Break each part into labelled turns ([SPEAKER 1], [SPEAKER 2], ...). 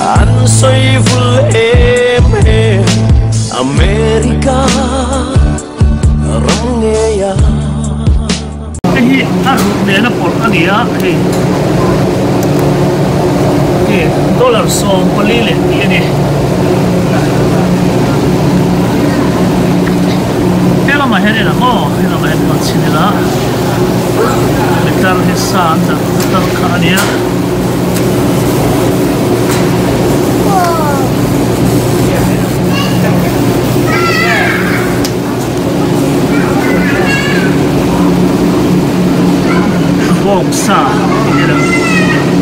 [SPEAKER 1] An sawi vul em em America ram ngei a.
[SPEAKER 2] Hei hi a ruh nena pawlh a ni a, hei hi dollar 14 leh tih a ni. He lamah hian en ang aw, he lamah hian kal chhin ila meter hi sa an dah tar kha a nia. Bawng sa tih hi a lo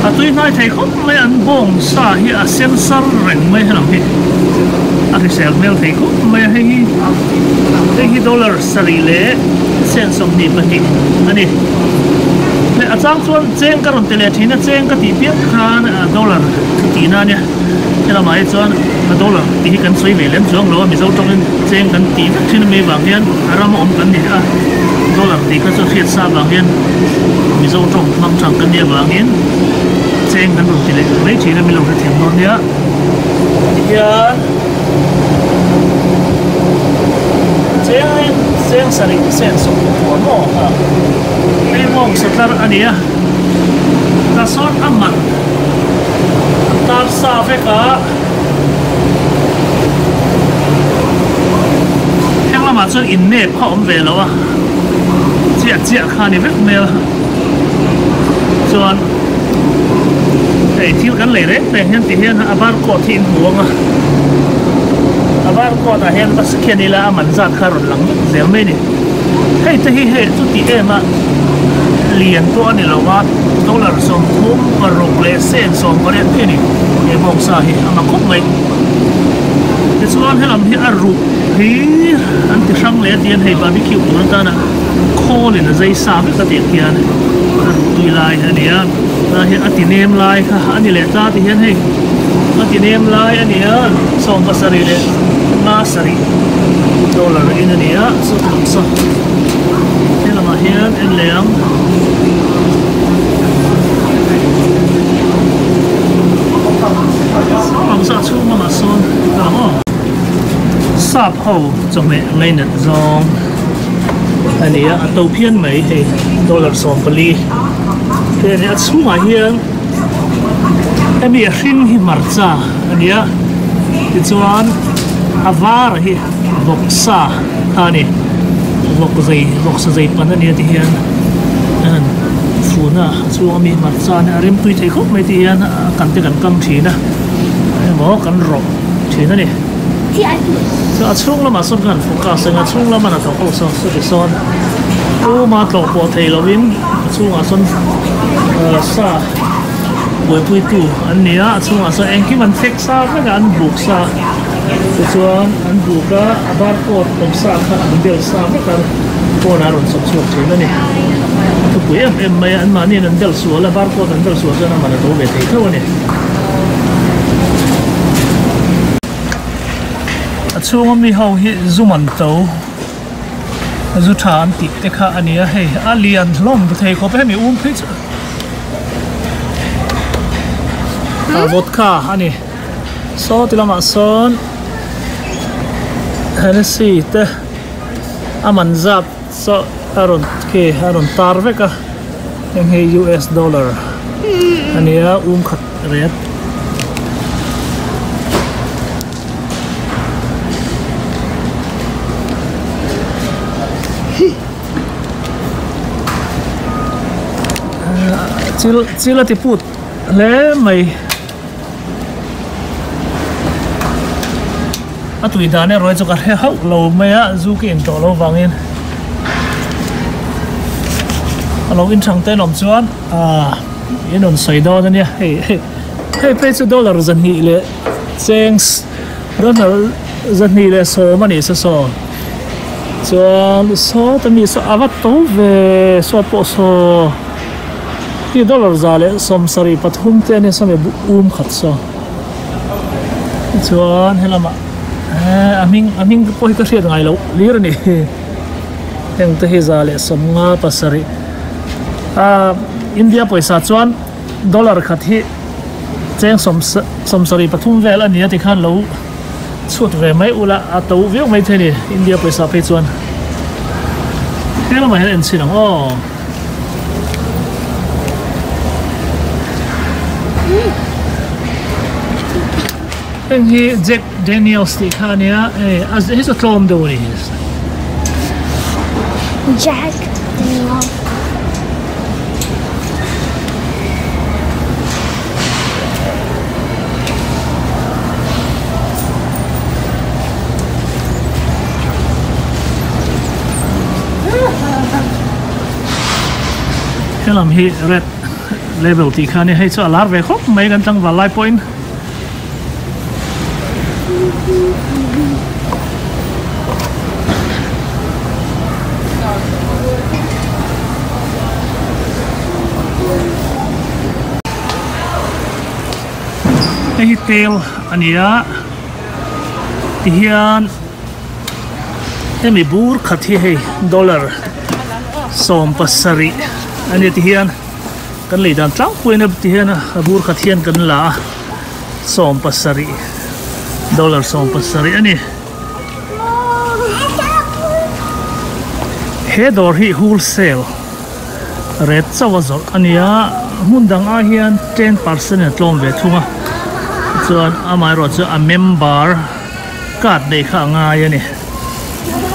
[SPEAKER 2] a tui hnai thei khawp mai an bawng sa hi a sen sar reng mai helam hi a hrisel hmel thei khawp mai a hei hi hei hi dollar sarih leh sen 22 a ni leh a chang chuan cheng ka rawn ti leh thin a cheng ka tih piang khan dollar tihna a nia. Helamah hi chuan a dollar tih hi kan sawi ve lem chuang lo a, Mizo tawngin cheng kan tih vek thin ami vang hian a ram a awm kan ni a, dollar tih kha chu hriat sa vang hian Mizo tawng hmang thang kan nih avangin cheng kan rawn ti leh mai thin a, min lo hrethiam dawn nia. Tihian cheng cheng sarih sen sawm pawh maw kha hei mawng satlar a ni a, tah sawn a man. An tar sa vek a. Heng lamah chuan innep kha a awm ve lo a, chiah chiah kha a ni vek mai a. Chuan hei thil kan lei reng reng hian ti hian a barcode hi in hmu ang a, a barcode ah hian va scan ila a man zat kha a rawn lang vek zel mai a ni. Hei te hi hei chu ti em a lian pawh a ni lo a, dollar 36 leh cent 18 phei a ni he bawngsa hi a ma khawp mai. Tichuan helam hi a ruh hi an ti hrang leh a tian hei barbecue tur atana khawlin a zai sa vek a tih khian a ruh tui lai a ni a, tunah hian a ti nem lai kha a ni leh ta ti hian hei a ti nem lai a ni a 17 leh 57 dollar in a ni a. Saw lam saw he lamah hian en leh ang saw lam saw a chhung lamah sawn ka lang aw sap ho chawhmeh ngainat zawng a ni a a to phian mai hei dollar 14 te a ni a chhungah hian hemi a hring hi hmarcha a ni a tichuan a var hi. Vawksa kha a ni vawk zei vawksa zei pan a nia ti hian a han fun a a chhung ami hmarcha a nia a rimtui thei khawp mai ti hian a kan te kan kam thin a emaw kan rawh thin a ni chuan a chhung lamah sawn khan focus anga a chhung lama hnathawk ho sawn sawi sawn tuma tlawh pawh thei lovin a chhungah sawn sa buaipuitu an ni a a chhungah sawn engkim an fek sa vek a an buk sa. Tichuan an buk a, a barcode awm sa kha an bel sa vek a, phone ah a rawn chawp chhuak thin a ni. A thupui em em mai a, anmahniin an bel sual a, barcode an bel sual chuan a man a to ve thei tho a ni. A chhunga mi ho hi zu man to, zu tha an tih te kha a ni a, hei a lian hlawm thei khawp a, hemi um phei chu vodka a ni. Saw ti lamah sawn Hennessy te a man zat saw a rawn khi a rawn tar vek a heng hi US dollar a ni a um khat ret. Chil chil a ti put hle mai. A tui dan erawh hi chu ka hre hauh lo mai a zu ka in tawh lo vangin a lo inchhang te an awm chuan ah in rawn sawi dawn a nia hei hei hei phei chu dollar 200 leh cheng dollar 210 a nih sa saw chuan sawta mi saw a va to ve saw pawh saw. Hi dollar 173 te ania sawmi um khat saw tichuan helamah eh a hming a hming pawh hi ka hriat ngai loh hlir a ni heng te hi 157 ah India pawisa chuan dollar khat hi. Cheng 73 vel a ni a tikhan lo chhut ve mai ula a to viau mai thei a ni India pawisa phei chuan he lamah hian en chhin ang aw. Heng hi Jack Daniels tih kha a nia hei a hei chu a tlawm deuh a ni.
[SPEAKER 3] Jack Daniels.
[SPEAKER 2] Helam hi red level tih kha a nia hei chu a lar ve khawp mai kan tlangval lai pawhin. Hei hi tel a ni a tihian hemi bur khat hi hei dollar 17 a ni tihian. Kan lei dan tlangpuiin a ti hian a bur khat hian kan la a, 70 dollar 70 a ni. He dawr hi wholesale rate chauh a zawrh a ni a, hmun dang ah hian 10% a tlawm ve thung a, chuan amaherawh chu a member card neih kha a ngai a ni.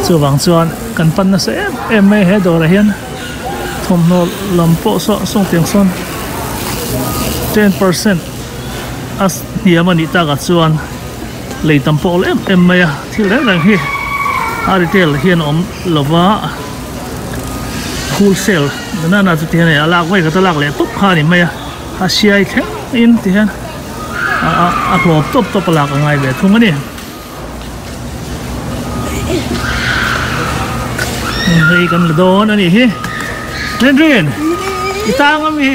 [SPEAKER 2] Chuvang chuan kan pan nasa em em mai a he dawrah hian. Thawmhnaw lam pawh saw sawng tiang sawn 10% a hniam a nih takah chuan lei tam pawh a awm em em mai a, thil reng reng hi a retail hian a awm lova wholesale banana chu ti hian a lak vawi khat a lak leh tawp kha a ni mai a, a siai thleng in ti hian a hlawp tawp tawp a lak a ngai ve thung a ni. Hei kan la dawn a nih hi Rinrin i tang a mi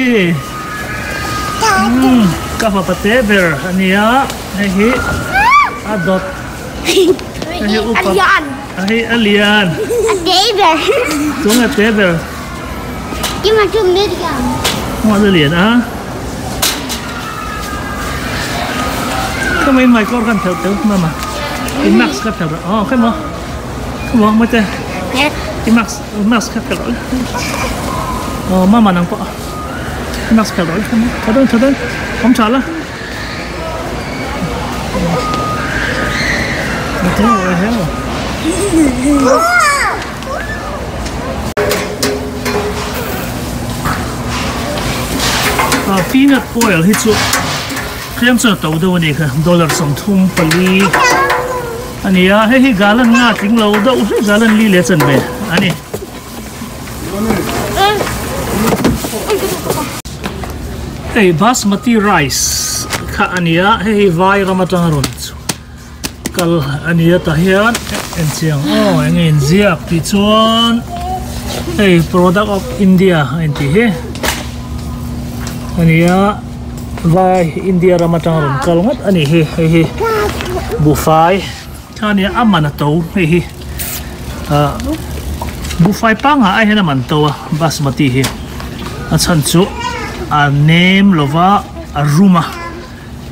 [SPEAKER 2] ka fapa te ber a nia hei hi a dawt hei hi upa hei a lian
[SPEAKER 3] a te ber
[SPEAKER 2] chung a te ber
[SPEAKER 3] nhưng mà chung biết cả
[SPEAKER 2] Hoa lian a Ka main mai kawr kan phelh tel mama i mask kha phelh rawh aw khawi maw khawi maw mawite i mask mask kha phelh rawh le aw mama nang pawh i mask phelh rawh le khawi maw tha dawn tha dawn awm tha la Peanut oil hi chu tlem chuan a to deuh a ni kha dollar 34 a ni a hei hi gallon nga tling lo deuh hlek gallon li leh chanve a ni. Hei basmati rice kha a ni a hei hi vai ram atanga rawn chhuak. Kal a ni a tah hian en chiang aw eng nge inziak tih chuan hei product of India a intih hi a ni a vai India ram atanga rawn kal ngawt a nih hi hei hi buhfai kha a nia a man a to hei hi ah buhfai pangngai ai hian a man to a basmati hi a chhan chu a nem lova a rum a.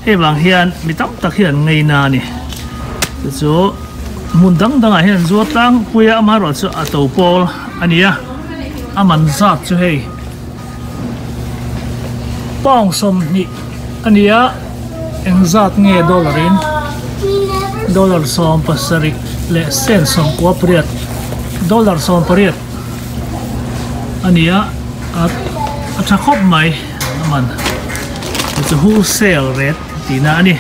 [SPEAKER 2] Hei vang hian mi tam tak hi an ngei na a ni. Chu chu hmun dang dangah hian an zuar tlangpui a, amaherawh chu a to pawl a ni a, a man zat chu hei pound 20 a ni a, eng zat nge dollar in dollar 70 leh cent 98 dollar 18 a ni a, a tha khawp mai. A man chu chu wholesale rate tihna a ni.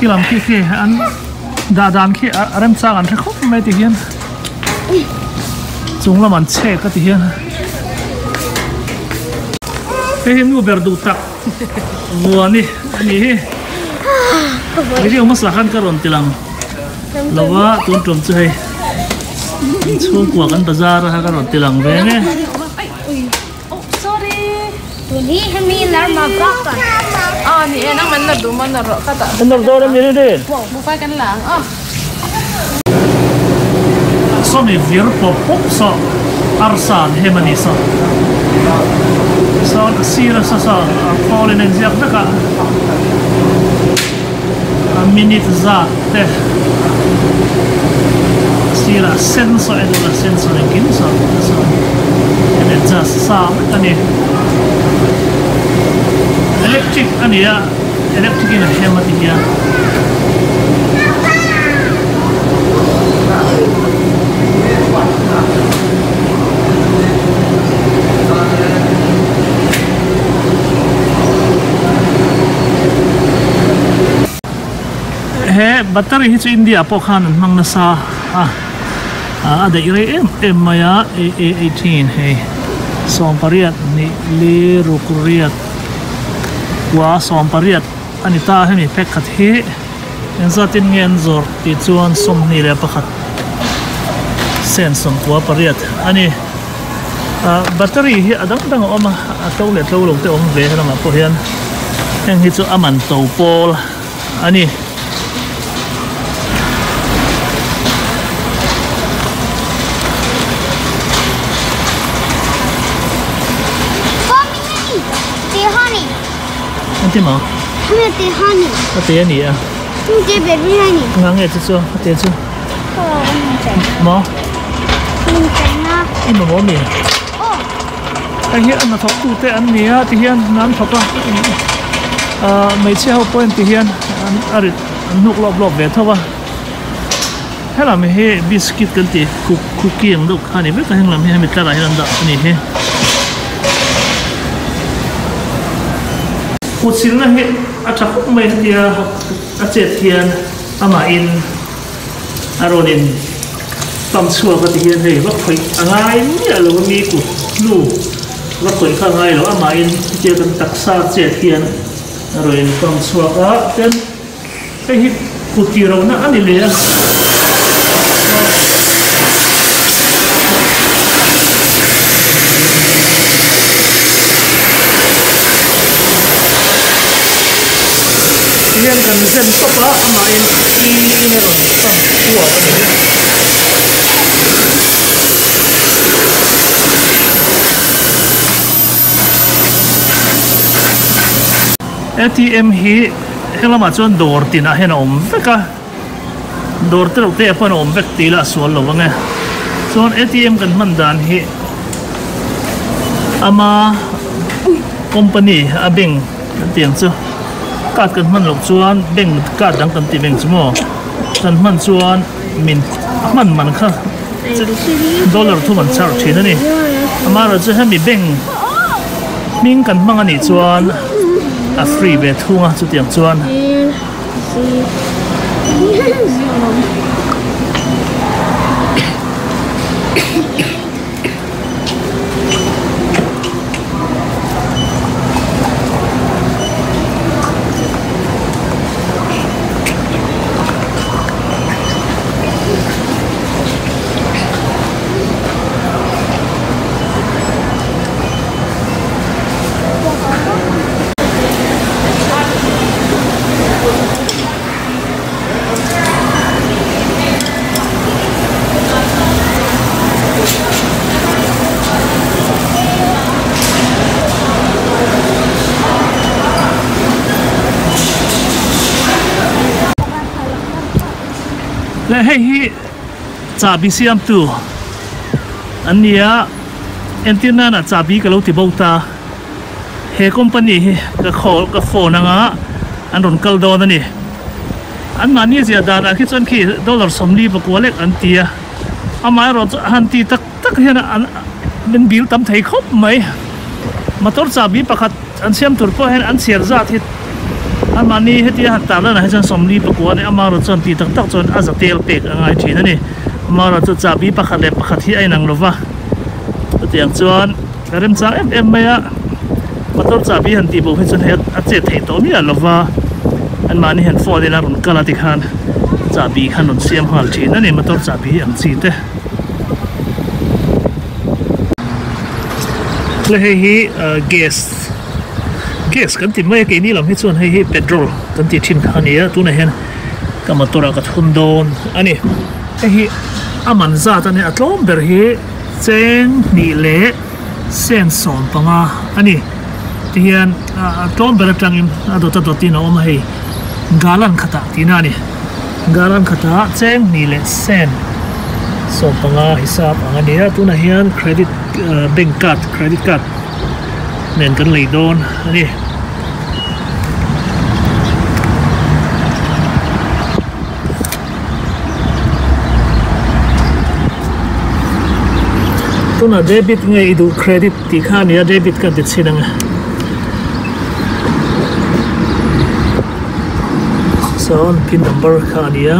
[SPEAKER 2] Khi lam khi khi an dah dan khi a remchang an hre khawp mai ti hian chung lam an chhek a ti hian hei hi nu ber duh tak vuani a ni hi. Video hmasa khan ka rawn ti lang lo a tun tum chu hei chhungkua kan bazar a ka rawn ti lang ve nge. Sawmi vir pawp pawp saw arsa an hem a ni saw. Sawn a sir a saw saw a khawl in a inziak vek a, a minute zat te a sirah sen saw en ula sen saw engkim saw saw en adjust sa vek a ni. Electric a ni a. Electric in a hem a ti hian. He battery hi chu India ah pawh khan an hmang nasa a a daih rei em em mai a AA18 hei sawmpariat hnih li ruk riat. Kua 18 a ni ta a, hemi pack khat hi engzatin nge an zawrh tih chuan 21 cent 98 a ni. Ah battery hi a dang dang a awm a, a tlo leh tlo lo te a awm ve helamah pawh hian heng hi chu a man to pawl a ni. An ti maw? A te a ni a. Engah nge chu chu a te chu? Maw? I mamawh mi? Hei hi a hnathawk tute an ni a tihian hna an thawk a ahh hmeichhia ho pawh en tihian an a rit an hnuk lawp lawp ve tho a helam hi biscuit kan tih cookie ang deuh kha a ni vek a heng lam hi hemi tlarah hian an dah a ni hi kut silna hi a tha khawp mai hetia a chet hian amahin. A rawn in pump chhuak a ti hian hei va khawih a ngai miah lo a mi kut hnu va khawih kha a ngai lo amahin hetia kan taksa chet hian a rawn in pump chhuak a ten hei hi kut tih lohna a ni leh a. Tihian kan zen tawp a amahin i in a rawn pump chhuak a ni. ATM hi helamah chuan dawr tinah hian a awm vek a. Dawr te reuh te ah pawh a awm vek tih ila a sual lo ang e. Chuan ATM kan hman dan hi ama company a bank kan tih ang chu card kan hman loh chuan bank card dang kan tih bank chu maw kan hman chuan min hman man kha dollar thum an charge thin a ni. Amaherawhchu hemi bank hming kan hmang a nih chuan a free ve thung a chutiang chuan. Le hei hi chahbi siamtu an ni a entir nana chahbi ka lo ti bo ta. He company hi ka khaw ka phone anga an rawn kal dawn a ni. An mahni ziah danah khi chuan khi dollar 40 pakua lek an ti a, amaherawh chu han ti tak tak hian an min bill tam thei khawp mai. Motor chahbi pakhat an siam tur pawh hian an chhiar zat hi an mahni hetia han tar lanah hi chuan 40 pakua a ni, amaherawh chuan ti tak tak chuan a za tel pek a ngai thin a ni. Amaherawh chu chahbi pakhat leh pakhat hi a inang lova, chutiang chuan. Ka remchang em em mai a, motor chahbi han tih bo hi chuan hei a chet theih tawh miah lo va, anmahni hian phone ila rawn kal a tikhan chahbi khan rawn siam nghal thin a ni motor chahbi hi ang chi te. Tle hei hi gas gas kan ti mai a keini lam hi chuan hei hi petrol kan tih thin kha a ni a tunah hian ka motor ah ka thun dawn a ni. Hei hi a man zat a nia a tlawm ber hi cheng hnih leh sen 15 a ni. Tihian a tlawm ber atangin a dawt a dawtin a awm a hei galan khatah tihna a ni. Galan khatah cheng hnih leh sen 15 hisap ang a ni a tunah hian credit bank card credit card nen kan lei dawn a ni. Tunah debit nge i duh credit tih kha a ni a debit ka ti chhin ang e. Sawn pin number kha a ni a.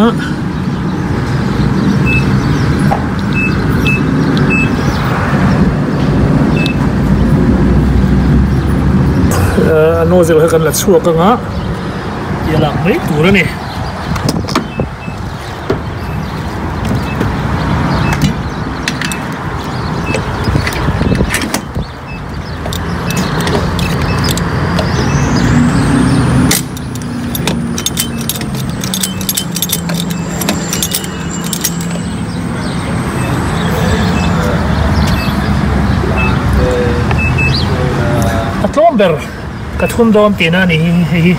[SPEAKER 2] A nozzle kha kan la chhuak ang a tih a lak mai tur a ni. A tlawm ber ka thun dawn tihna a ni hi hei hi.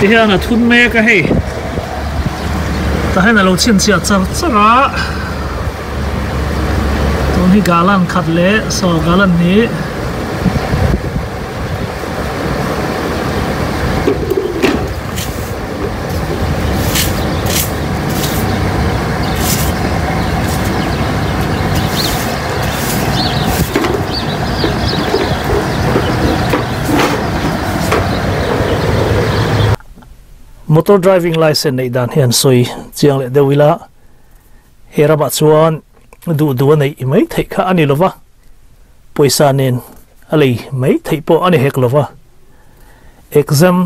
[SPEAKER 2] Ti hian a thun mek a hei tah hian a lo chhinchhiah char char a tun hi galan khat leh saw galan hi Motor driving licence neih dan hi an sawi chiang leh deuh ila he ramah chuan duh duh a neih i mai theih kha a ni lova pawisa nen a lei mai theih pawh a ni hek lova exam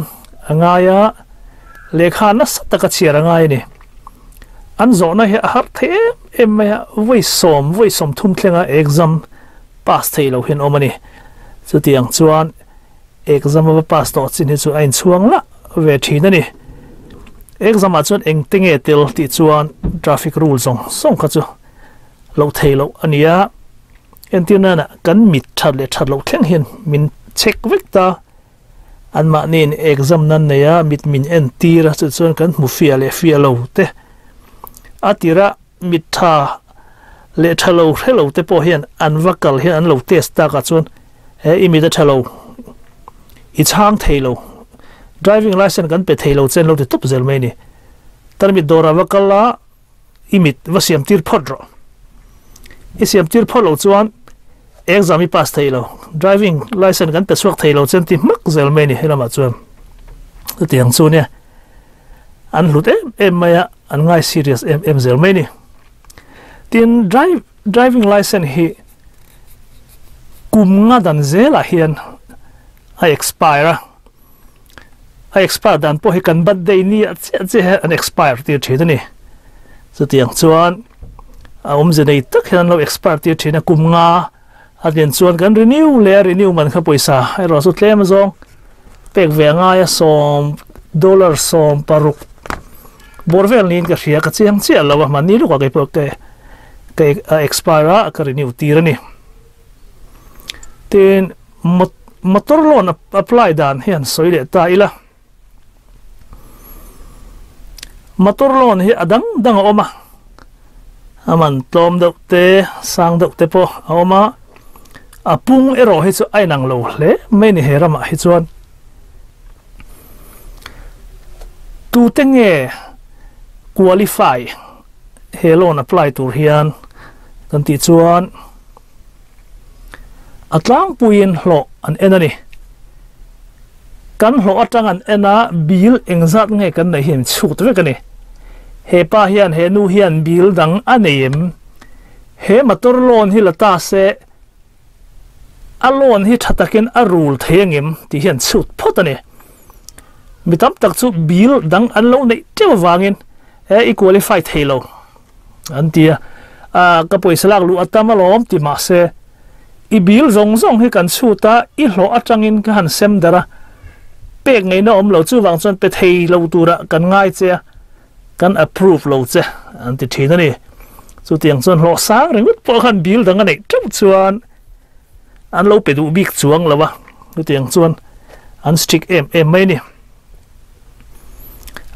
[SPEAKER 2] a ngai a lehkha nasa taka chhiar a ngai a ni. An zawhna hi a har thei em em mai a, vawi sawm vawi sawmthum thlenga exam pass thei lo hian awm a ni. Chutiang chuan exam a va pass tawh chin hi chu a inchhuang lah ve thin a ni. Exam ah chuan engte nge tel tih chuan traffic rule zawng zawng kha chu loh thei loh a ni a. Entir nana kan mit that leh that loh thleng hian min check vek ta. Anmahniin exam nan nei a, mit min en tir a, chu chuan kan hmu fiah leh fiah lo te, a tira mit tha leh tha lo hre lo te pawh hian an va kal hian an lo test tak ah chuan he i mit a tha lo, i chhang thei lo, driving licence kan pe thei lo che an lo ti tawp zel mai a ni. Tarmit dawrah va kal a, i mit va siam tir phawt rawh. I siam tir phawt loh chuan exam i pass thei lo, driving licence kan pe chhuak thei lo chuan ti hmak zel mai a ni helamah chuan. Chutiang chu nia an hlut em em mai a, an ngai serious em em zel mai a ni. Tin, drive driving licence hi kum nga dan zelah hian a expire a. A expire dan pawh hi kan birthday ni ah chiah chiah hian an expire tir thin a ni. Chutiang chuan a awmze nei tak hian an lo expire tir thin a, kum nga a lian chuan kan renew leh a renew man kha pawisa erawh chu tlem zawng pek ve a ngai a sawm dollar 16 bawr vel niin ka hria ka chiang chiah lo a mahni lawkah kei pawh ka ka expire a ka renew tir a ni. Tin. Motor loan apply dan hi han sawi leh ta ila. Motor loan hi a dang dang a awm a, a man tlawm deuh te, sang deuh te pawh a awm a, a pung erawh hi chu a inang lo hle mai a ni he ramah hi chuan. Tute nge qualify he loan apply tur hian kan tih chuan, A tlangpuiin hlawh an en a ni. Kan hlawh atang an en a, bill engzat nge kan neih hi an chhut vek a ni. He pa hian he nu hian bill dang a nei em? He motor loan hi la ta se a loan hi tha takin a rul thei angem tih hi an chhut phawt a ni. Mi tam tak chu bill dang an lo neih teuh avangin he i qualify thei lo. An ti a, A, ka pawisa lak luh a tam alawm ti mahse, I bill zawng zawng hi kan chhut a, i hlawh atangin ka han sem darh a, pek ngeina awm lo chuvang chuan pe thei lo turah kan ngai che a, kan approve lo che an ti thin a ni. Chutiang chuan hlawh sang ringawt pawh khan bill dang a neih teuh chuan an lo pe duh bik chuang lo a, chutiang chuan an strict em em mai a ni.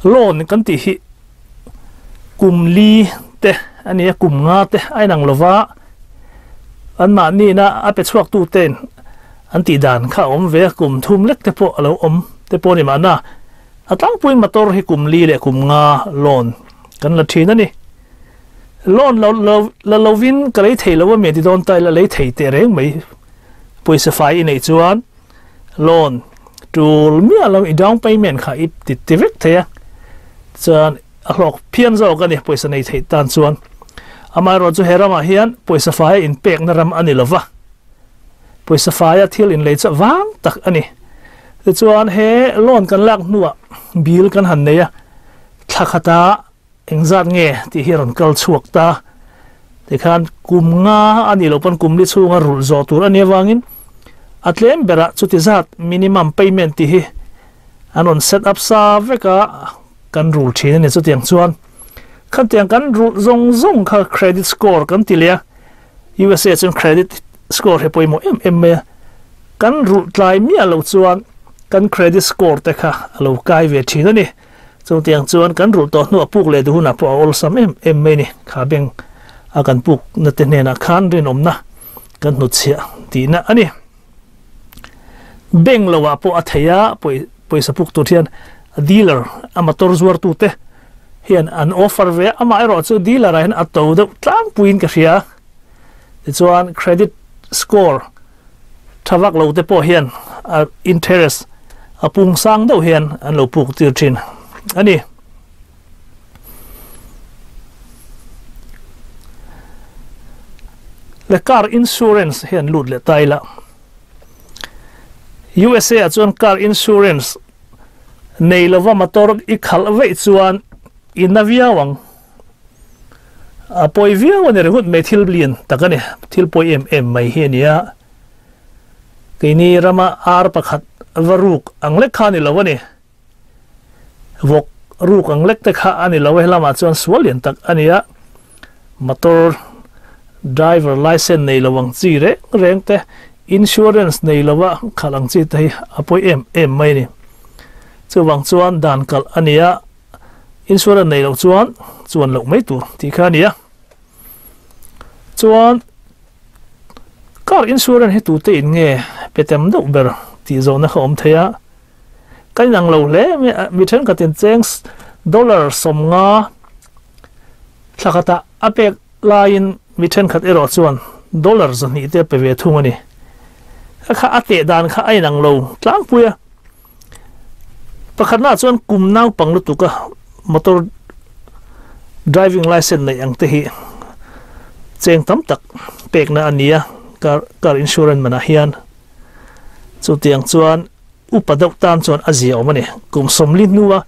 [SPEAKER 2] Loan kan tih hi kum li te a ni a, kum nga te a inang lo va, anmahniina a pe chhuak tu te'n an tih dan kha a awm ve a, kum thum lek te pawh a lo awm te pawh a ni mahna, a tlangpuiin motor hi kum li leh kum nga loan kan la thin a ni. Loan lo lo la lovin ka lei thei lo a mi a ti dawn ta ila lei thei teh reng mai pawisa fai i neih chuan. Loan tul miah lo i down payment kha i ti ti vek thei a, chuan a hlawk phian zawk a ni pawisa nei theih tan chuan. Amaherawh chu he ramah hian pawisa faia inpekna ram a ni lo va, pawisa faia thil inlei chu a vang tak a ni. Tichuan he loan kan lak hnuah bill kan han nei a, thla khata Engzat nge tih hi a rawn kal chhuak ta. Tikhan kum nga a nih loh pawn kum li chhunga rulh zawh tur a nih avangin a tlem berah chuti zat minimum payment tih hi an rawn set up sa vek a, kan rul thin a ni. Chutiang chuan khatiang kan rulh zawng zawng kha credit score kan ti leh a, USA chuan credit score hi pawimawh em em mai a, kan rulh tlai miah loh chuan kan credit score te kha a lo kai ve thin a ni. Chutiang chuan kan rulh tawh hnuah puk leh duh hunah pawh a awlsam em em mai ni. Kha bank a kan puk na te hnenah khan rinawmna kan hnutchhiah tihna a ni. Bank loah pawh a thei a, pawisa puk tur hian dealer a motor zuartu te hian an offer ve a, amaherawh chu dealer ah hian a to deuh tlangpuiin ka hria. Tichuan credit score Tha vak lo te pawh hian a interest a pung sang deuh hian an lo puk tir thin a ni. Le car insurance hian lut leh ta ila. USA ah chuan car insurance nei lova motor i khalh veih chuan i na viau ang. A pawi viau a ni ringawt mai thil lian tak a ni, thil pawi em em mai hi a ni a. Keini rama ar pakhat va ruk ang lek kha a ni lo a ni. Vawk ruk ang lek te kha a ni lo a, helamah chuan sual lian tak a ni a. Motor driver licence nei lo ang chi reng reng te, insurance nei lova khalh ang chi te hi a pawi em em mai a ni. Chuvang chuan dan kalh a ni a. Insurance nei loh chuan chuan loh mai tur tih kha a ni a. Chuan car insurance hi tute in nge pe tem deuh ber tih zawhna kha awm thei a. Ka inang lo hle mai a, mi thenkhatin cheng dollar 50 thla khatah a pek laiin mi thenkhat erawh chuan dollar 200 te a pe ve thung a ni. Kha a teh dan kha a inang lo tlangpui a. Pakhatna chuan kum naupang lutuk a motor driving licence neih ang te hi cheng tam tak pekna a ni a car car insurance manah hian chutiang chuan upa deuh tan chuan a zia awm a ni kum 40 hnua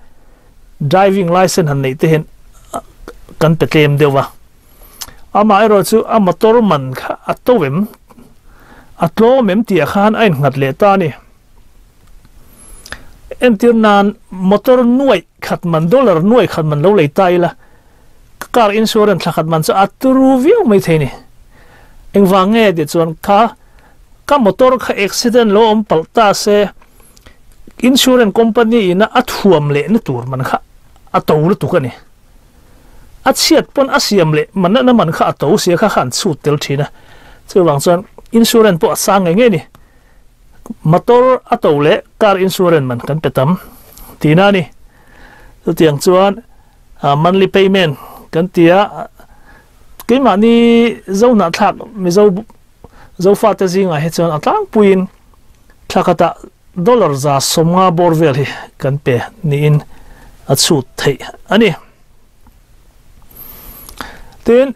[SPEAKER 2] driving licence han neih te hian kan pe tlem deuh a amaherawh chu a motor man kha a to em a tlawm em tih ah khan a innghat leh ta a ni. Entir nan motor nuaih khat man dollar nuaih khat man lo lei ta ila ka car insurance thla khat man chu a turu viau mai thei ni. Engvang nge tih chuan kha ka motor kha accident lo awm palh ta se insurance company ina a thuam leh na tur man kha a to lutuk a ni. A chhiat pawn a siam leh manna man kha a to sia kha kha an chhut tel thin a. Chuvang chuan insurance pawh a sang ngei ngei a ni. Motor a to leh car insurance man kan pe tam tihna a ni. Chutiang chuan monthly payment kan ti a, keimahni zo hnahthlak Mizo Zofate zingah hi chuan a tlangpuiin thla khatah dollar 150 bawr vel hi kan pe niin a chhut theih a ni. Tin,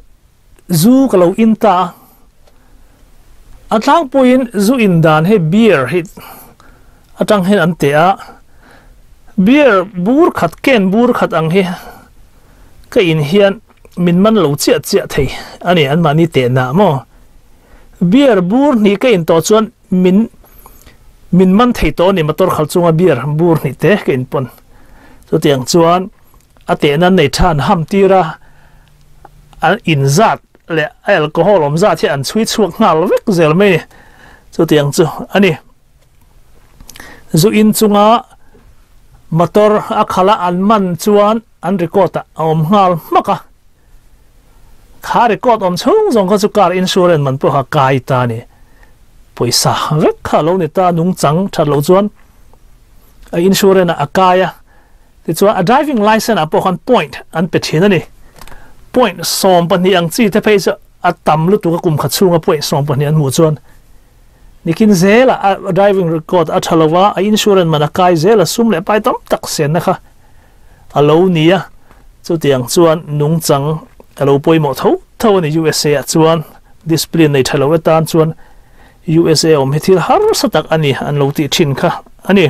[SPEAKER 2] Zu ka lo in ta a, a tlangpuiin zu in dan hi beer hi atang hian an teh a, beer bur khat can bur khat ang hi ka in hian min man lo chiah chiah thei a ni an mahni tehna maw. Beer bur hnih ka in tawh chuan min min man thei tawh a ni motor khalh chunga beer bur hnih te ka in pawn. Chutiang chuan a tehna nei tha an ham tir a, an in zat leh a alcohol awm zat hi an chhui chhuak nghal vek zel mai a ni. Chutiang chu a ni. Zu in chunga motor a khalh a an man chuan an record ah a awm nghal hmak a. Kha record awm chhung zawng kha chu car insurance man pawh kha kai ta a ni. Pawisa vek kha a lo ni ta, nungchang that loh chuan a insurance ah a kai a, tichuan a driving licence ah pawh khan point an pe thin a ni. Point 12 ang chi te phei chu a tam lutuk a kum khat chhunga point 12 an hmuh chuan nikin zela a driving record a tha lo a, a insurance man a kai zel a, sum leh pai tam tak senna kha a lo ni a, chutiang chuan nungchang a lo pawimawh tho tho a ni USA ah chuan discipline nei tha lo atan chuan USA awm hi thil harsa tak a ni an lo tih thin kha a ni.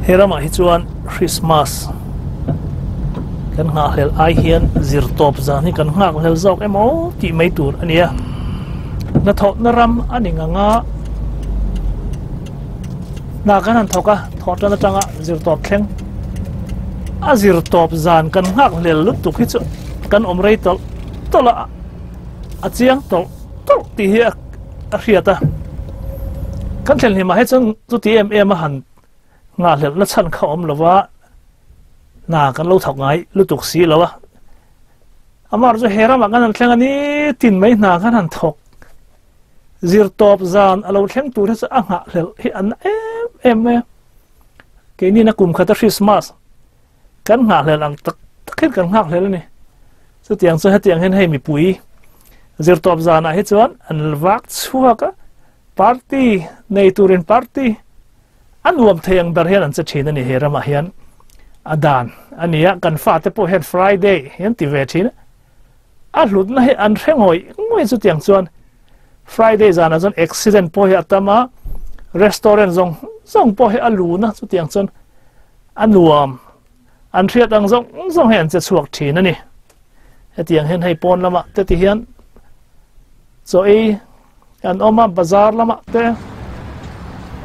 [SPEAKER 2] He ramah hi chuan Christmas kan nghahhlel ai hian zirtawp zan hi kan nghakhlel zawk emaw tih mai tur a nia. Hnathawhna ram a ni ngang a, hna kan han thawk a, thawh tan atanga zirtawp thleng a zirtawp zan kan nghakhlel lutuk hi chu kan awm rei tawlh tawlh a, a chiang tawlh tawlh tih hi a hriat a. Kan thlen hlimah hi chuan chuti em em a han nghahhlelhna chhan kha awm lova hna kan lo thawk ngai lutuk si lo a. Amah chu he ramah kan han thleng a ni tin mai hna kan han thawk zirtawp zan a lo thleng tur hi chu a nghahhlelh hi an em em mai a. Keini na kum khata Christmas kan nghahhlelh ang tak tak hian kan nghakhlel a ni. Chutiang chu hetiang hian hei mipui zirtawp zanah hi chuan an vak chhuak a, party nei turin party a nuam thei ang ber hian an che thin a ni he ramah hian a dan a ni a, kan fate pawh hian Friday hi an ti ve thin a, a hlutna hi an hre ngawih ngawih chutiang chuan Friday zanah chuan accident pawh hi a tam a, restaurant zawng zawng pawh hi a lun a, chutiang chuan a nuam an hriat ang zawng zawng hi an che chhuak thin a ni. Hetiang hian hei pawn lamah te ti hian chaw ei an awm a, bazar lamah te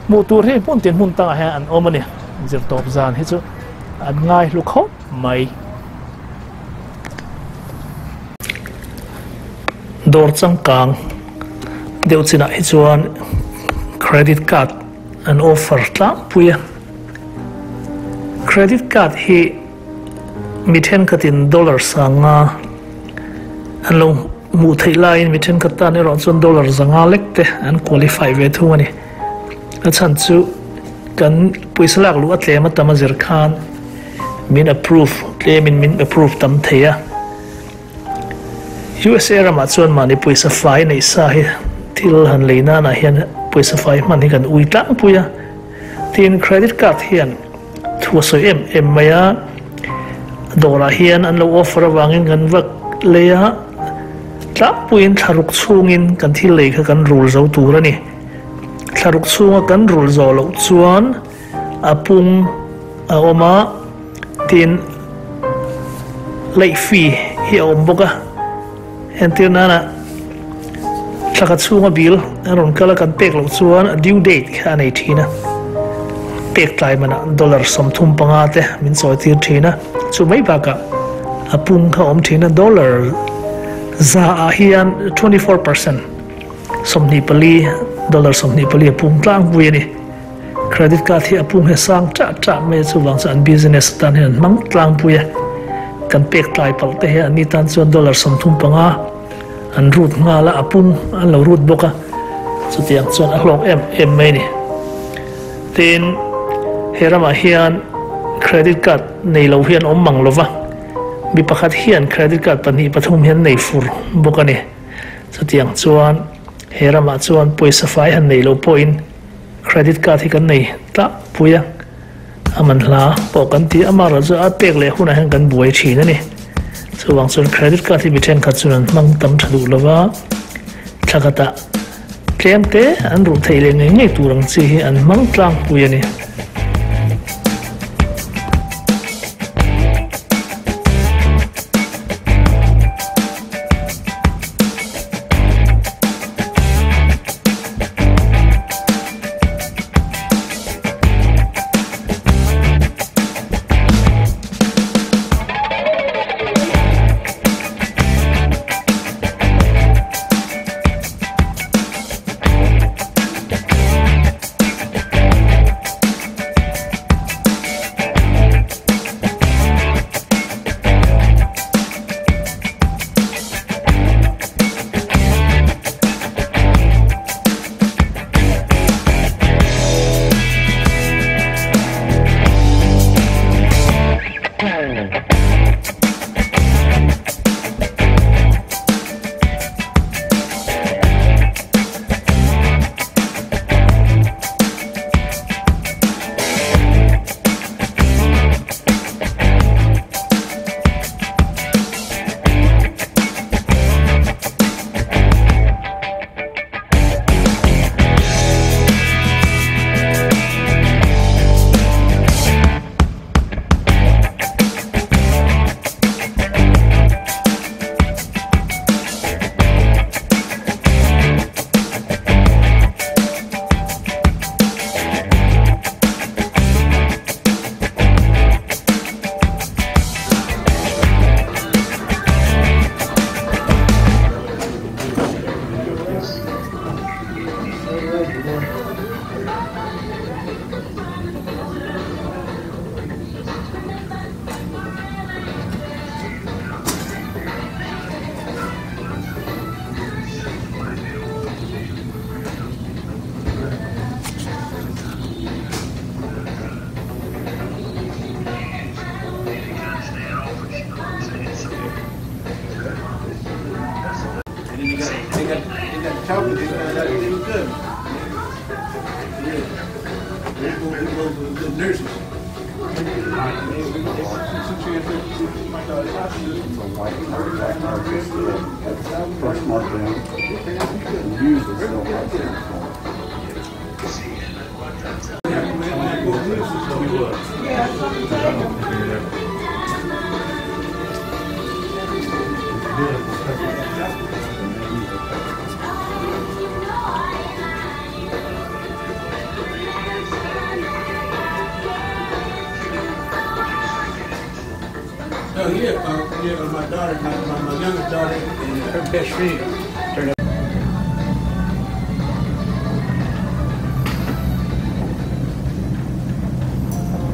[SPEAKER 2] hmuh tur hi hmun tin hmun tangah hian an awm a ni. Zirtawp zan hi chu an ngai hlu khawp mai. Dawr changkang deuh chinah hi chuan credit card an offer tlangpui a. Credit card hi mi thenkhatin dollar sanga an lo hmuh theih laiin mi thenkhat tan erawh chuan dollar zanga lek te an qualify ve thung a ni. A chhan chu kan pawisa lak luh a tlem a tam a zir khan min approve tlemin min approve tam thei a. USA ramah chuan mahni pawisa fai neih sa hi thil han lei nanah hian pawisa fai hman hi kan ui tlangpui a. Tin, credit card hian thu a sawi em em mai a, dawrah hian an lo offer avangin kan va lei a, tlangpuiin thlaruk chhungin kan thil lei kha kan rul zo tur a ni. Thlaruk chhunga kan rul zawh loh chuan a pung a awm a, tin late fee hi a awm bawk a. Entir nana thlaka chhunga bill an rawn kal a kan pek loh chuan a due date kha a nei thin a, pek tlai manah dollar 35 te min chawi tir thin a, chu mai bakah a pung kha awm thin a, dollar za ah hian 24% 24 dollar 24 a pung tlangpui a ni. Credit card hi a pung hi a sang ṭah ṭah mai a, chuvang chuan an business atan hian an hmang tlangpui a, kan pek tlai palh te hi anni tan chuan dollar 35 an rut nghal a, a pung an lo rut bawk a, chutiang chuan a hlawk em em mai a ni. Tin, he ramah hian credit card nei lo hi an awm mang lo va, mi pakhat hian credit card pahnih pathum hi an nei fur bawk a ni. Chutiang chuan he ramah chuan pawisa fai han nei lo pawhin Credit card hi kan nei tlak pui a, a man hla pawh kan ti a, amaherawh chu a pek leh hunah hian kan buai thin a ni. Chuvang chuan credit card hi mi thenkhat chuan an hmang tam tha duh lova, thla khatah tlem te an ruh theih leh ngei ngei tur ang chi hi an hmang tlangpui a ni.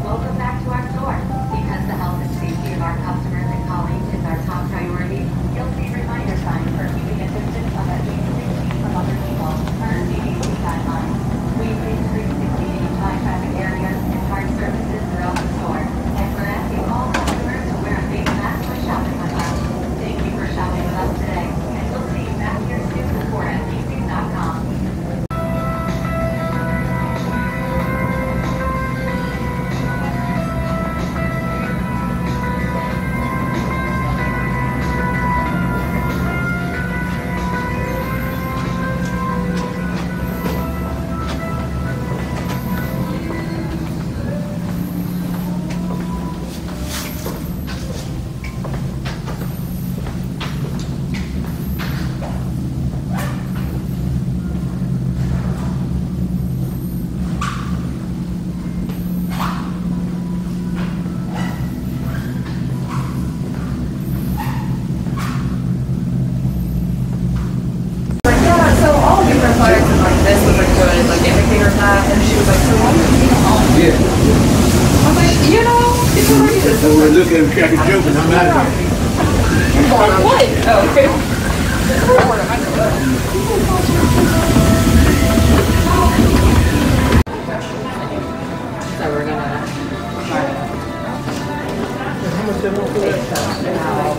[SPEAKER 4] Welcome back to our store. Because the health and safety of our customers and colleagues is our top priority, you'll see reminder signs for keeping a distance of at least 6 feet from other people, per CDC guidelines. Please increase the cleaning of high traffic areas and hard surfaces throughout the store. And we're asking all customers to wear a face mask when shopping with us. Thank you for shopping with us today, and we'll see you back here soon or at Macy's.com.
[SPEAKER 5] Like, yeah, so all of different products and like this was a good like indicator of that. And she was like, so why did you need home?
[SPEAKER 6] Yeah.
[SPEAKER 5] I was like, you know, it's already this.
[SPEAKER 6] So we're looking at me like a joke and I'm out of here.
[SPEAKER 5] What? Oh, okay. So we're gonna try to take that out.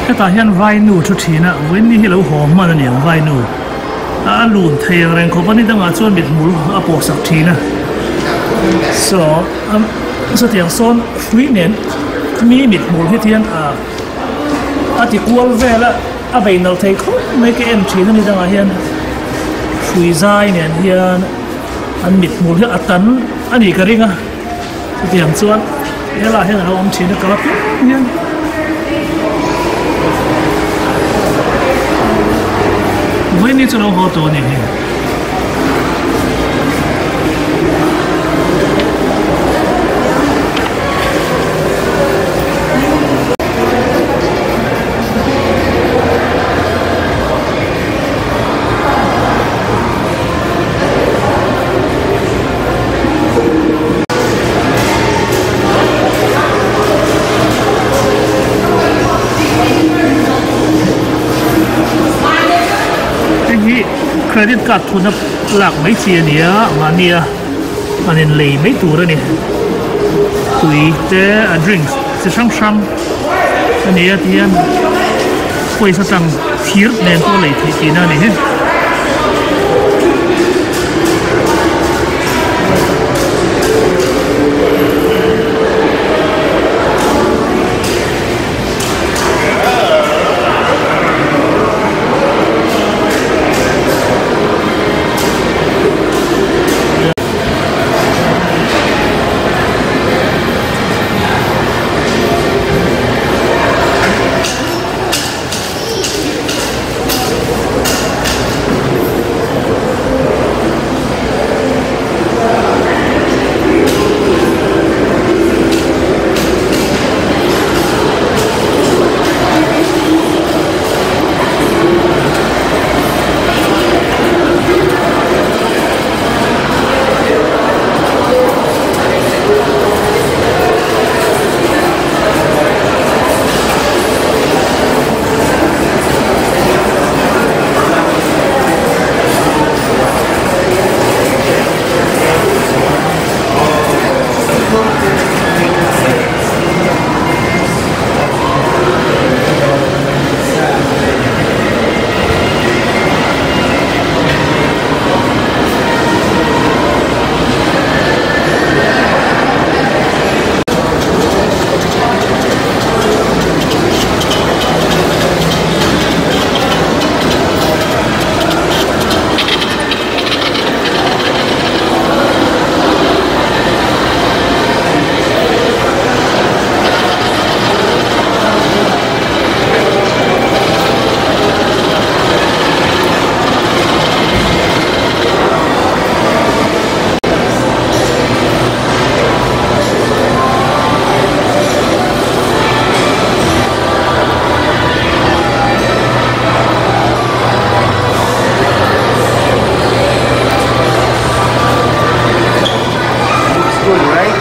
[SPEAKER 2] Hetah hian vainu thu thin a, vawiin hi lo haw hman a ni ang vainu a lun thei ang reng khawp a ni dangah chuan mithmul a pawh sak thin a saw chutiang sawn hrui nen mi mithmul hi tian a a ti kual vel a a bei nalh thei khawp mai ka en thin a ni dangah hian hrui zai nen hian an mithmul hi a tan a nih ka ring a chutiang chuan helaiah hian a lo awm thin a kal a. Hian vawiin ni chu lo haw tawh a ni hei. Hei hi credit card thuna lak mai chi a ni a mahni a an in lei mai tur a ni tui te a drinks chi hrang hrang a ni a tihian pawisa tang thir nen pawh a lei theih tihna a ni hi.
[SPEAKER 6] Looks good, right?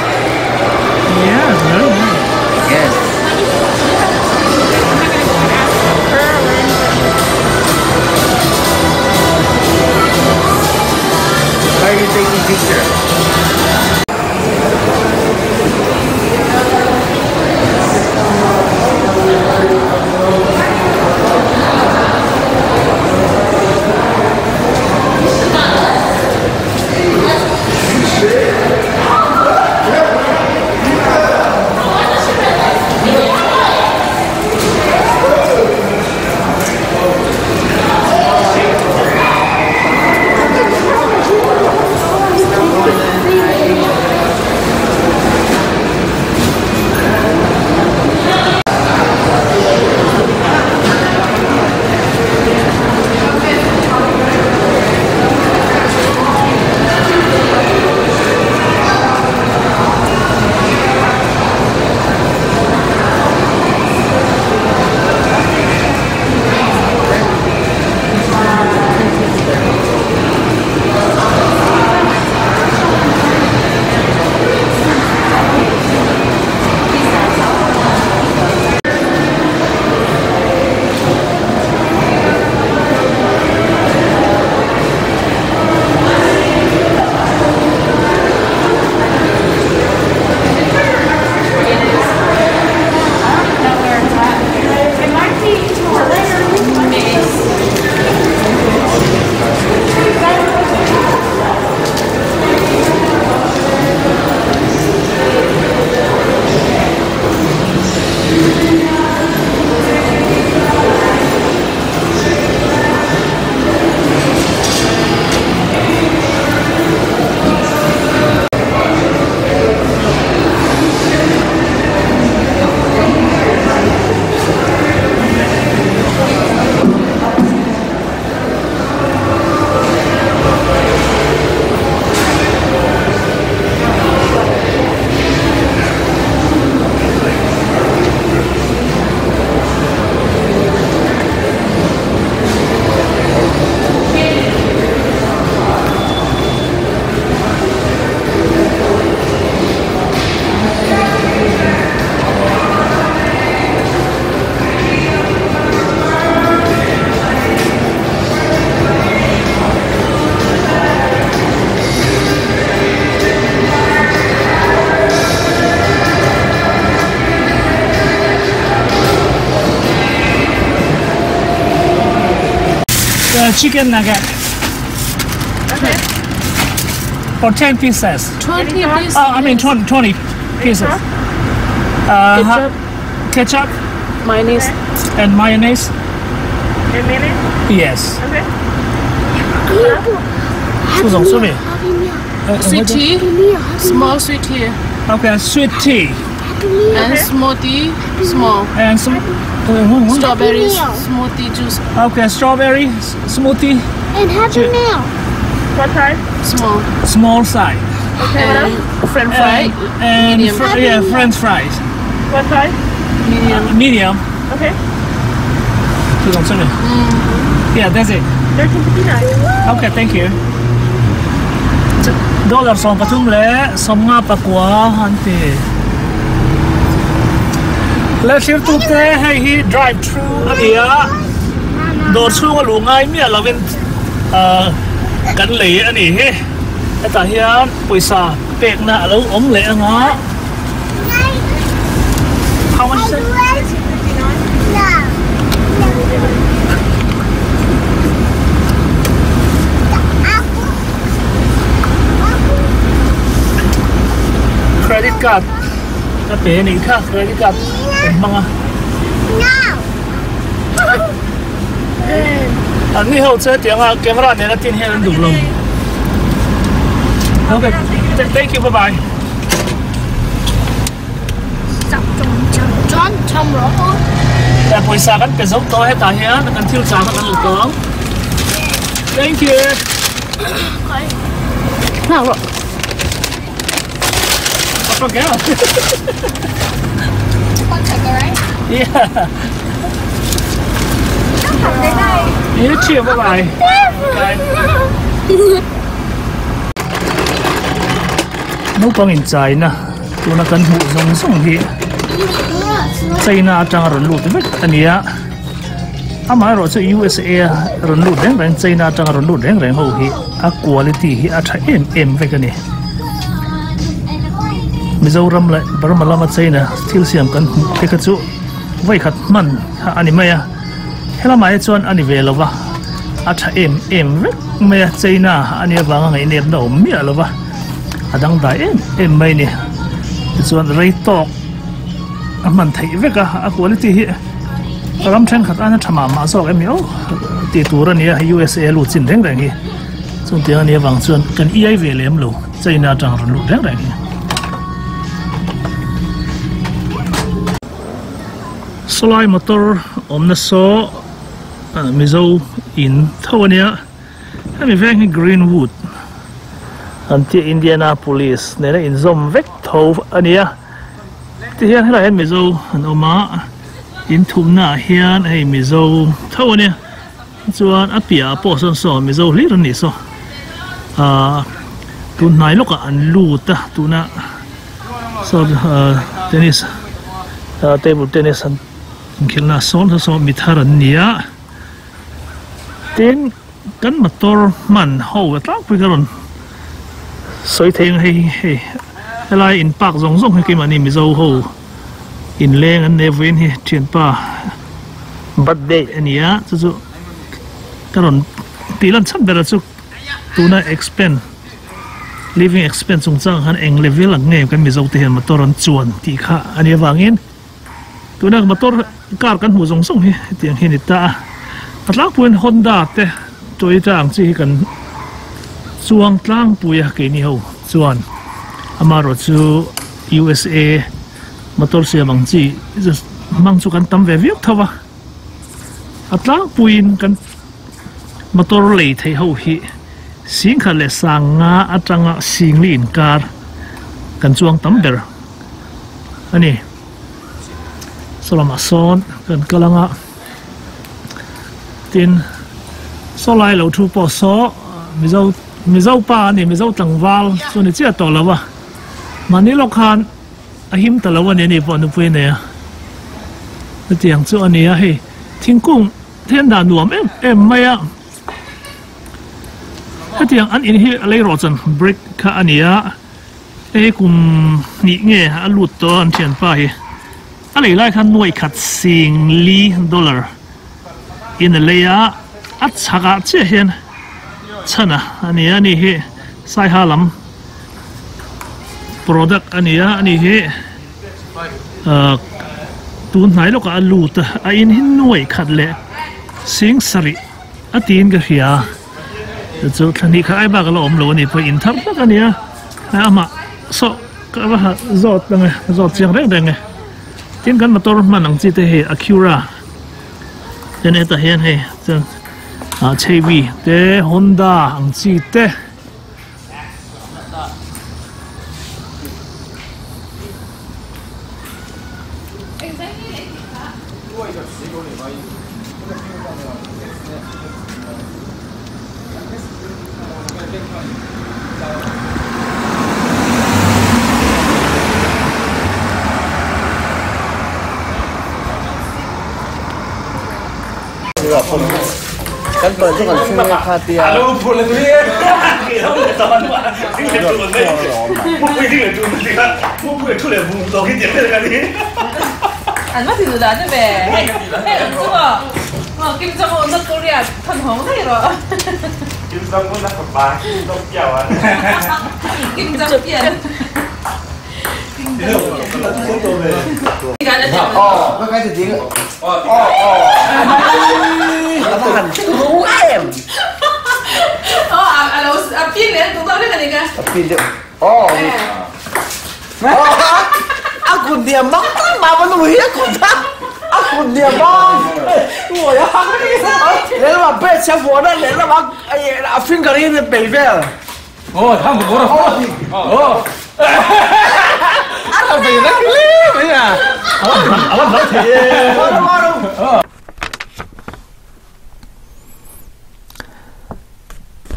[SPEAKER 2] Yeah, very nice.
[SPEAKER 6] Yes. Why are you taking picture?
[SPEAKER 2] chicken nugget.
[SPEAKER 5] Okay.
[SPEAKER 2] For 10 pieces.
[SPEAKER 7] 20 pieces.
[SPEAKER 2] Oh, I mean 20, 20 pieces.
[SPEAKER 7] Ketchup.
[SPEAKER 2] Ketchup.
[SPEAKER 7] Mayonnaise.
[SPEAKER 2] And mayonnaise.
[SPEAKER 5] And mayonnaise?
[SPEAKER 2] Yes.
[SPEAKER 5] Okay.
[SPEAKER 7] Sweet tea. Small sweet tea.
[SPEAKER 2] Okay, sweet tea.
[SPEAKER 7] And smoothie, small.
[SPEAKER 2] And some
[SPEAKER 7] strawberry smoothie juice.
[SPEAKER 2] Okay, strawberry smoothie.
[SPEAKER 3] And Happy Meal.
[SPEAKER 5] What size?
[SPEAKER 7] Small.
[SPEAKER 2] Small size.
[SPEAKER 5] Okay, what else?
[SPEAKER 7] French fry.
[SPEAKER 2] And
[SPEAKER 7] medium.
[SPEAKER 2] yeah, French fries.
[SPEAKER 5] What size?
[SPEAKER 7] Medium.
[SPEAKER 2] Medium.
[SPEAKER 5] Okay.
[SPEAKER 2] Yeah, that's it.
[SPEAKER 5] $13.59.
[SPEAKER 2] Okay, thank you. Dollar song pathum le somnga pakwa han ti. Le thlir tu te hei hi drive through a ni a. Dawr chhunga luh ngai miah lovin kan lei a ni hi. Hetah hian pawisa pekna a lo awm leh anga. How much is it? Credit card ka pe anih kha credit card kan hmang a. An ni ho che tiang a camera nen a tin hian an duh lo. Okay, thank you, bye bye. Pawisa kan pe zo tawh hetah hian kan thil chang a kan la tawng. Thank you. I forgot. Yeah. You too. Bye bye. Bye. Naupang inchaina tuna kan hmuh zawng zawng hi China atanga rawn lut vek a ni a, amaherawh chu USA a rawn lut reng reng China atanga rawn lut reng reng ho hi a quality hi a tha em em vek a ni. Mizoram leh Burma lama China thil siam kan hmuh te kha chu vawikhat hman kha a ni mai a, helamah hi chuan a ni ve lo va, a tha em em vek mai a, China a nih avanga ngaihnepna awm miah lo va, a dangdai em em mai a ni. Tichuan rei tawk a hman theih vek a, a quality hi ram thenkhat aina tha mah mah zawk em ni aw tih tur a ni a, USA lut chin reng reng hi chutiang a nih avang chuan kan iai ve lem lo. China atang rawn luh reng reng hi. Sawlai motor awmna saw Mizo in tho a nia. Hemi veng hi Greenwood an tia Indianapolis nena inzawm vek tho a nia. Tihian helaiah hian Mizo an awm a, in thumna ah hian hei Mizo tho a nia. Chuan a piahah pawh sawn saw Mizo hlir an nih saw ahh tun hnai lawkah an lut a tuna saw ahh tennis ahh table tennis an inkhelhna sawn saw saw mi thar an ni a tin kan motor hman ho tlangpui ka rawn sawi thei ang hei hei helai in park zawng zawng hi keimahni Mizo ho inleng an nei vawiin hi thianpa. Birthday a ni a, chu chu ka rawn tih lan chhan ber a chu tuna expense living expense chungchang khan eng level ang nge kan Mizo te hian motor an chuan tih kha a nih avangin tuna motor car kan hmuh zawng zawng hi hetiang hi a ni ta a, a tlangpuiin Honda te Toyota ang chi hi kan chuang tlangpui a keini ho chuan amaherawh chu USA Motor siam ang chi hmang chu kan tam ve viau tho a, a tlangpuiin kan motor lei theih ho hi singkhat leh sanga atanga singli inkar kan chuang tam ber a ni. Saw lamah sawn kan kal anga tin saw lai lo thu pawh saw Mizo Mizo pa a ni Mizo tlangval chu ni chiah tawh lo a mahni lawk khan A him ta lo a ni a ni pawh nupui a nei a, chutiang chu a ni a hei thingkung then dah nuam em em mai a, hetiang an in hi a lei rawh chuan brick kha a ni a, hei kum hnih nge a lut tawh a an thianpa hi a lei lai khan nuaih khat sing li dollar in a lei a. A chhakah chiah hian chhana a ni a, ani hi Saiha lam product a ni a, ani hi ahh tun hnai lawkah a lut a, a in hi nuai khat leh sing sarih a tiin ka hria a, chu thla hnih khat ai bak a la awm lo a ni pawh in thar hlak a ni a, amah saw ka va ha zawt ang e, zawt chiang reng reng e, tin kan motor hman ang chi te hei Acura. Chuan hetah hian hei chuan ah Chevy te Honda ang chi te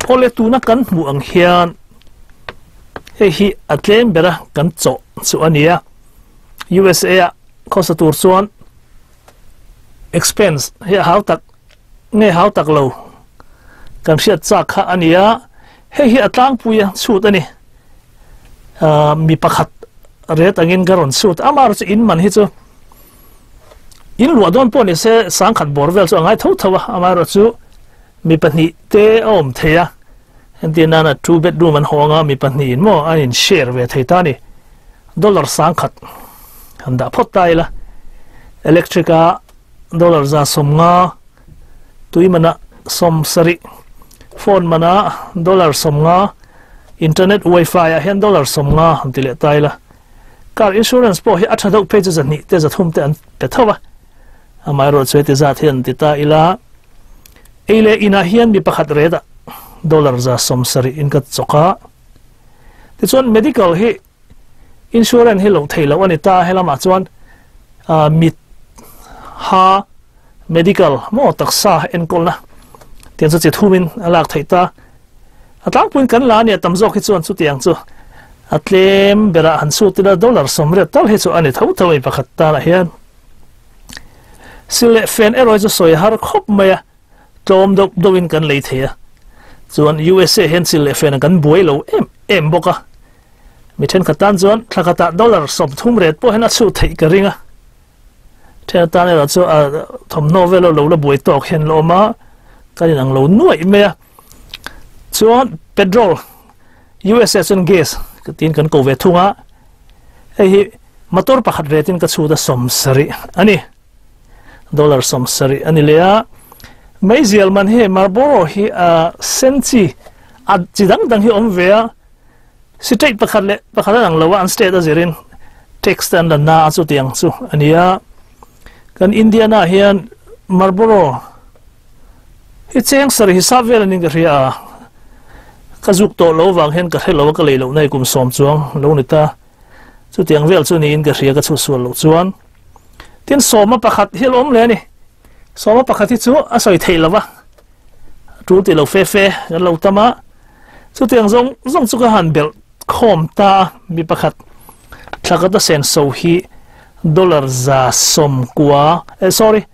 [SPEAKER 2] Awle tuna kan hmuh ang hian hei hi a tlem bera kan chawh chu a ni a, USA ah khawsa tur chuan expense hi a hau tak nge hau tak lo kan hriat chak kha a ni a, hei hi a tlangpui a chhut a ni. Mi pakhat ret angin ka rawn chhut a, amaherawhchu in man hi chu in luah dawn pawh ni se sangkhat bawr vel chu a ngai tho tho a, amaherawhchu mi pahnih te a awm thei a, entir nana two bedroom an hawng a, mi pahnih in maw an in share ve thei ta a ni. Dollar sangkhat han dah phawt ta ila, electric a dollar za 50 tui mana 70, phone mana dollar 50, internet wifi ah hian dollar 50 han ti leh ta ila, car insurance pawh hi a tha deuh phei chu 200 te 300 te an pe tho a, amaherawhchu heti zat hi an ti ta ila, ei leh inah hian mi pakhat ret ah dollar 70 in ka chawk a, tichuan medical hi Insurance hi loh theih loh a ni ta, helamah chuan mit, ha, medical maw taksa enkawlna tiang chu chi thumin a lak theih ta. A tlangpuiin kan la a nia tam zawk hi chuan chutiang chu a tlem berah han chhut ila dollar 80 tal hi chu a ni tho tho a pakhat tanah hian. Sil leh fen erawh hi chu sawi har khawp mai a. Tlawm deuh deuhin kan lei thei a, chuan USA hian chil leh fen kan buai lo em em bawk a, mi thenkhat tan chuan thla khatah dollar 30 ret pawh hian a chhuh theih ka ring a, then atan erawh chu a thawmhnaw vel lo la buai tawk hian la awm a, kan inang lo nuaih mai a, chuan petrol USA chuan gas tiin kan ko ve thung a, hei hi motor pakhat retin ka chhut a 70 a ni. Dollar 70 a ni leh a, meizial man hi Marlboro hi a sen chi a chi dang dang hi awm ve a, state pakhat leh pakhat an ang lo a, an state a zirin tax te an la na a chutiang chu a ni a, kan Indiana hian Marlboro hi cheng sarih hisap vel a ning ka hria a, ka zuk tawh lo vang hian ka hre lo a ka lei loh na hi kum 10 chuang lo ni ta, chutiang vel chu niin ka hria ka chhuhsual loh chuan. Tin sawma pakhat hi a lo awm leh a ni. Sawma pakhat hi chu a sawi theih lo va, a tul tih lo fe fe kan lo tam a. Chutiang zawng zawng chu ka han belh khawm ta a, mi pakhat thlakata senso hi dollar 90 eh sorry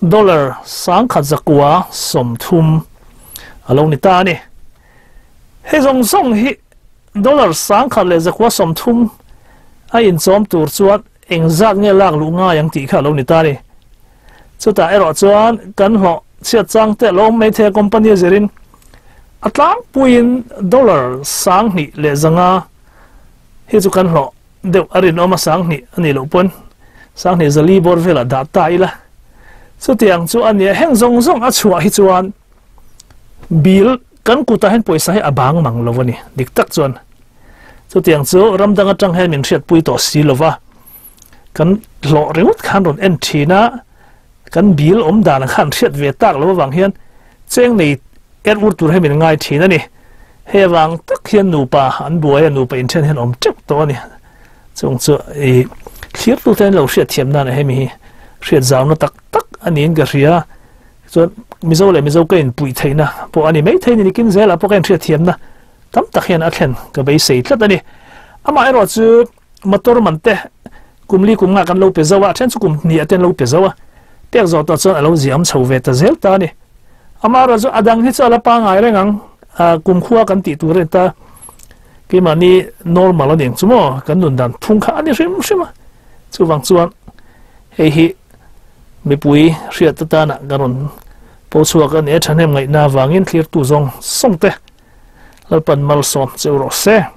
[SPEAKER 2] dollar 1130 a lo ni ta a ni. Hei zawng zawng hi dollar 1130 a inchawm tur chuan engzat nge lak luh ngai ang tih kha a lo ni ta a ni. Chutah erawh chuan kan hlawh Chhiat chang te lo awm mai thei a company a zirin a tlangpuiin dollar 2500 hi chu kan hlawh deuh a rinawm a 2000 a nih loh pawn 2400 bawr velah dah ta ila chutiang chu a nia heng zawng zawng a chhuah hi chuan bill kan kutah hian pawisa hi a bang mang lo a ni dik tak chuan chutiang chu ram dang atang hian min hriatpui tawh si lova kan hlawh ringawt khan rawn en thin a. Kan bill awm dan ang khan hriat ve tak lo avang hian cheng nei er ur tur hi min ngai thin a ni. Hei avang tak hian nupa an buai a, nupa inthen hian awm teuh tawh a ni. Chung chu i thlir tu te an lo hriat thiam nan hemi hi hriat zauna tak tak a niin ka hria. Chuan Mizo leh Mizo ka inpuih theihna pawh a ni mai thei a ni, nikin zelah pawh ka inhriat thiamna tam tak hian a thlen ka beisei tlat a ni. Amaherawh chu Motor man te kum li kum nga kan lo pe zo a, a then chu kum hnih te an lo pe zo a, pek zawh tawh chuan a lo ziam chho ve ta zel ta a ni. Amaherawh chu a dang hi chu a la pangai reng ang, kum khua kan tih tur a ni ta, keimahni normal a ni ang chu maw, kan nun dan phung kha a ni hrim hrim a, chuvang chuan hei hi mipui hriat atana kan rawn po chhuak a ni a, thahnem ngaihna avangin thlirtu zawng zawng te Lalpan malsawm cheu rawh se.